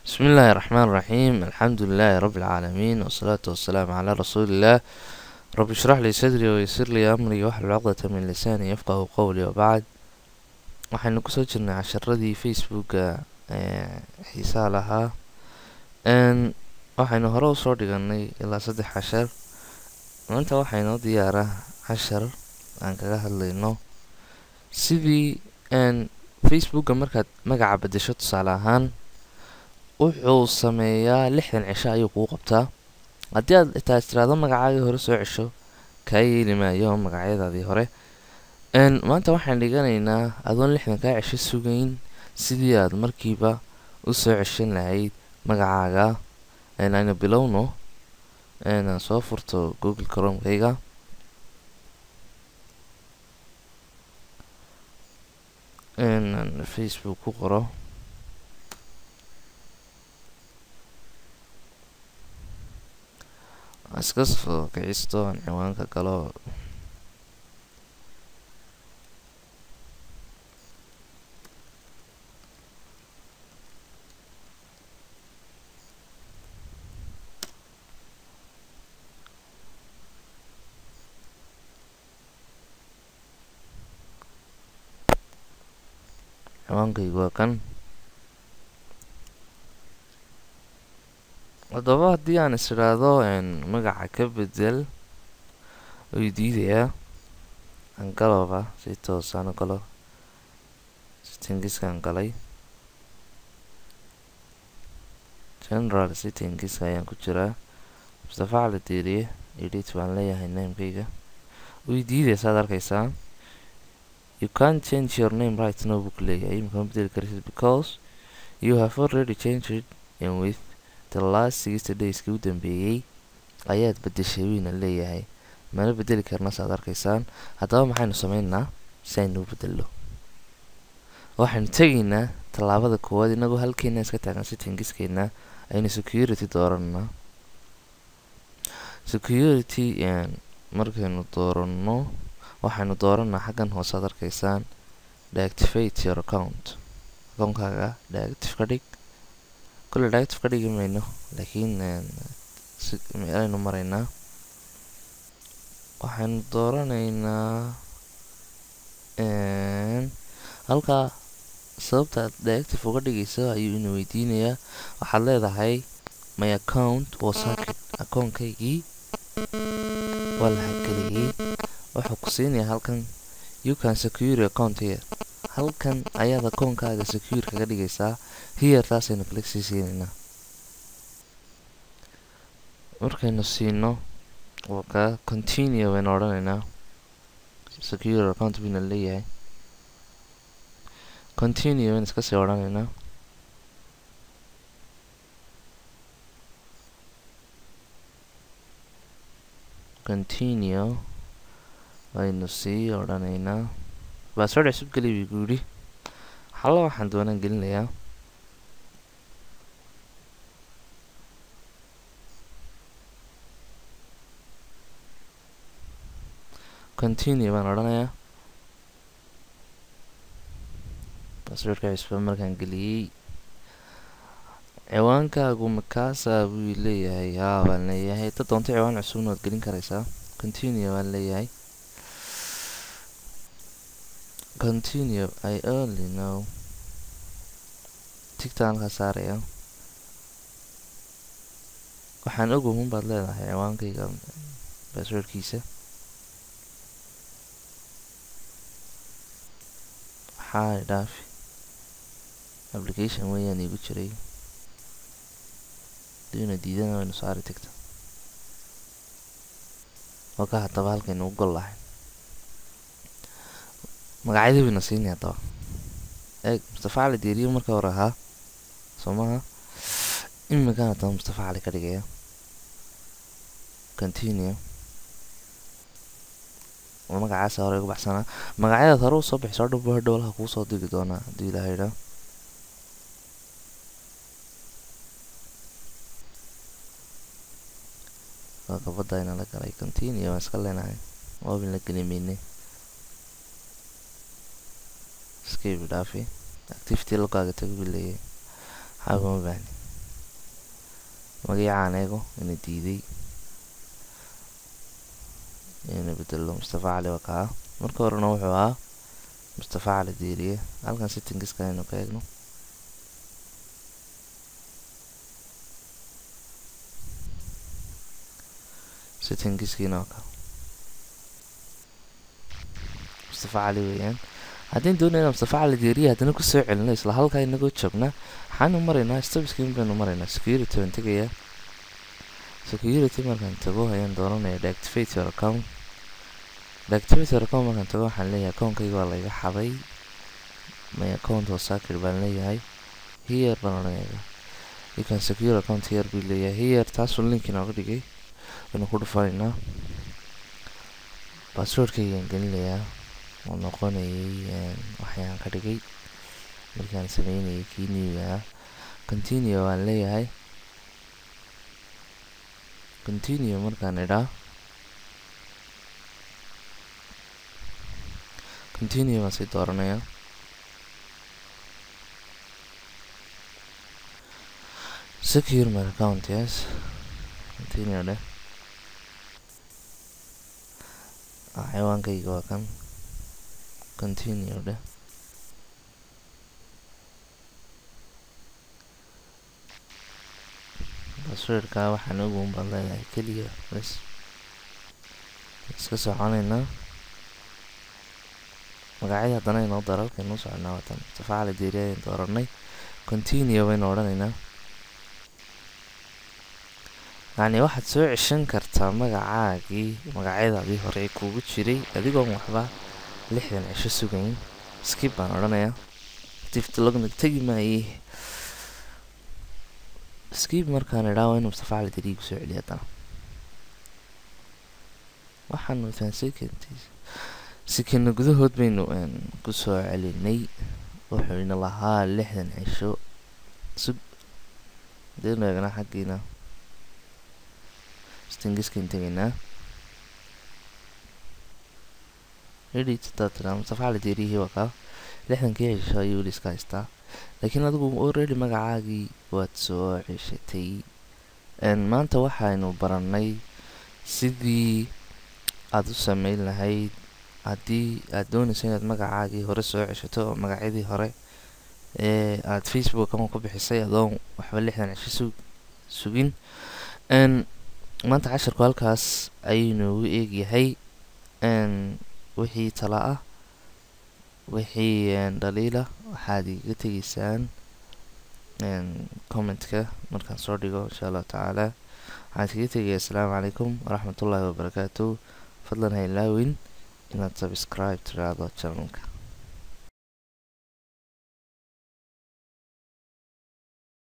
بسم الله الرحمن الرحيم، الحمد لله رب العالمين، والصلاة والسلام على رسول الله. رب اشرح لي صدري ويسر لي أمري واحلل عقدة من لساني يفقه قولي، وبعد. Waxaynu kusoo jirnay casharadii Facebooka ee xiisaha lahaa. Waxaynu hore usoo dhiganay ilaa 3 cashar. Maanta waxaynoo diyaara cashar aan kaga hadlayno sidii Facebooka markaad magaca bedesho, tusaale ahaan, wuxuu sameeyaa 60 cisho ayuu kugu qabtaa. Haddii aad xitaa istiraado magacaagii hore soo cesho, kaa yeeli maayo magacyadaadii hore. Maanta waxaan dhiganaynaa adoon 60-kaa cisho sugayn sidii aad markiiba usoo ceshan lahayd magacaaga. Aynu bilowno. Aan soo furto Google Chrome-kayga. Aan Facebook ku qoro. Iska soo kicisto, aan ciwaanka galo. Ciwaankaygu waa kan. Haddaba haddii aan is idhaahdo magaca ka bedel, way diidayaa. Aan galoba si toosaan u galo. Settingiskaan galay, general settingiska ayaan ku jiraa. Mustafa Cali Diiriye, edit baan leeyahay namekayga. Way diidaya, saad arkaysaa. "You can't change your name right now," buu ku leeyahay. Imika ma bedeli kartid because you have already changed it in with the last 60 days. Kii u dambeeyey ayaad bedeshay, weyna leeyahay. Mana bedeli karna, saad arkaysaan. Haddaba maxaynu sameynaa si aynu u bedelno? Waxaynu tegaynaa tallaabada koowaad. Inagoo halkeena iska taagan settingiskeena aynu security dooranaa. Security markaynu dooranno, waxaynu dooranaa xaggan hoose aad arkaysaan, deactivate your account. Akoonkaaga deactive ka dhig. Kulle deactive ka dhigi mayno, laakiin meelaynu maraynaa. Waxaynu dooranaynaa halkaa. Sababta aad deactive uga dhigayso ayuu ina weydiinayaa. Waxaad leedahay "My account was hacked", akoonkaygii waa la hageliyey. Wuxuu ku siinayaa halkan, "You can secure your account here." Halkan ayaad akoonkaaga secure kaga dhigaysaa. Here taasaynu click sii siinaynaa. Markaynu siino, waa ka continue baynu odhanaynaa. Secure account bayna leeyahay, continue baynu iska sii odhanaynaa. Continue waynu sii odhanaynaa. Password cusub geli buu yidhi. Xalla waxaan doonaan gelinayaa. Continue baan odhanayaa. Passwordka cusub markaan geliyey, "Ciwaankaagu makaasa?" buu leeyahay. Haa baan leeyahay. Dad doonto ciwaan cusubna waad gelin karaysaa. Continue baan leeyahay. Continue. I only know tigtaan halkaa saaraya. Waxaan ogahun baad leedahay ciwaankayga passwordkiisa. Waxaa dhaafi application weeyaan igu jiray. Hadii diidana, waynu saari tigta. Waa ka. Haddaba halkaynu u gol lahayn magacyadii bayna siinaya. Haddaba eeg, Mustafa Cali Diiriye marka hore ahaa, soo maha? Imikan haddaba Mustafa Cali ka dhigaya. Continue. Magacaasa hore uga baxsanaa. Magacyadaad hore usoo bixiso dhan buu hadhow halka kuu soo digi doonaa, haddii Ilaahay idhaa. Waa kabadda ina la galay. Continue waan iska leenahay, waabin la geli mayne. Skip dhaafi. Activity logaaga tago buu leeyahay. Waxba ma baahni. Magacaan eego ina diiday ina bedelo. Mustafa Cali waa kaa. Marka horena wuxuu ahaa Mustafa Cali Diiriye. Halkan settingska aynu ka eegno. Settingskiina waa kaa, Mustafa Cali weeyaan. Haddii doonayna Mustafa Cali Diiriye haddana kusoo celino isla halkaa inagoo joogna, waxaanu maraynaa stepskin baynu maraynaa. Security baan tegayaa. Security markaan tago ayaan dooranaya deactivate your account. Deactivate your account markaan tago, waxaan leeyahay accountkayga waa layga xaday, my account was hacked baan leeyahay. Here baan odhanaya, you can secure account here buu leeyahay. Here taasuu link inooga dhigay, waynu ku dhufanaynaa. Passwordkaygaan gelinayaa oo noqonayay waxyaan ka dhigay markaan sameynayay kii newga ah. Continue waan leeyahay. Continue markaan idhaa, continue baan sii dooranayaa. Secure my account, yes, continue dheh. Ciwaankayga waa kan, continue dheh. Passwordka waxaan ogun baan leeyahay keliya bas. Iska soconaynaa. Magacyada haddana inoo daro. Halkaynu u soconaa watan Mustafa Cali Diiri ayaan dooranay. Continue baynu odhanaynaa. Yacni waxaad soo ceshan kartaa magacaagii, magacyadaadii hore ee kuugu jiray, adigoon waxba 60 cisho sugayn. Skip baan odhanayaa. Activity logna tegi maaye. Skip markaan idhaa, waa inuu Mustafa Cali Diiri igu soo celiya haddana. Waxaan within seconds, sikina gudahood baynu kusoo celinay. Wuxuu ina lahaa 60 cisho sug. Hadaynu eegna xaggiina settingskan tegaynaa, edit hadaad tiraa, Mustafa Cali Diirihii waa kaa. 60-kii cisho ayuu weli iska haystaa, laakiin adigu already magacaagii waad soo ceshatay. Maanta waxaynu baranay sidii aada u sameyn lahayd haddii aad doonayso inaad magacaagii hore soo ceshato oo magacyadii hore ee aada Facebook account ku bixisay, adoon waxba 60 cisho sugin. Maanta casharku halkaas ayuu noogu eegyahay. Wixii tala ah, wixii dhaliila, waxaad igaga tegaysaan commentka markaan soo dhigo, insha Allahu tacaala. Waxaan iskaga tegaya assalaamu calaykum waraxmatullaahi wabarakaatu. Fadlan ha ilaawin inaad subscribe tiraahdo channelka.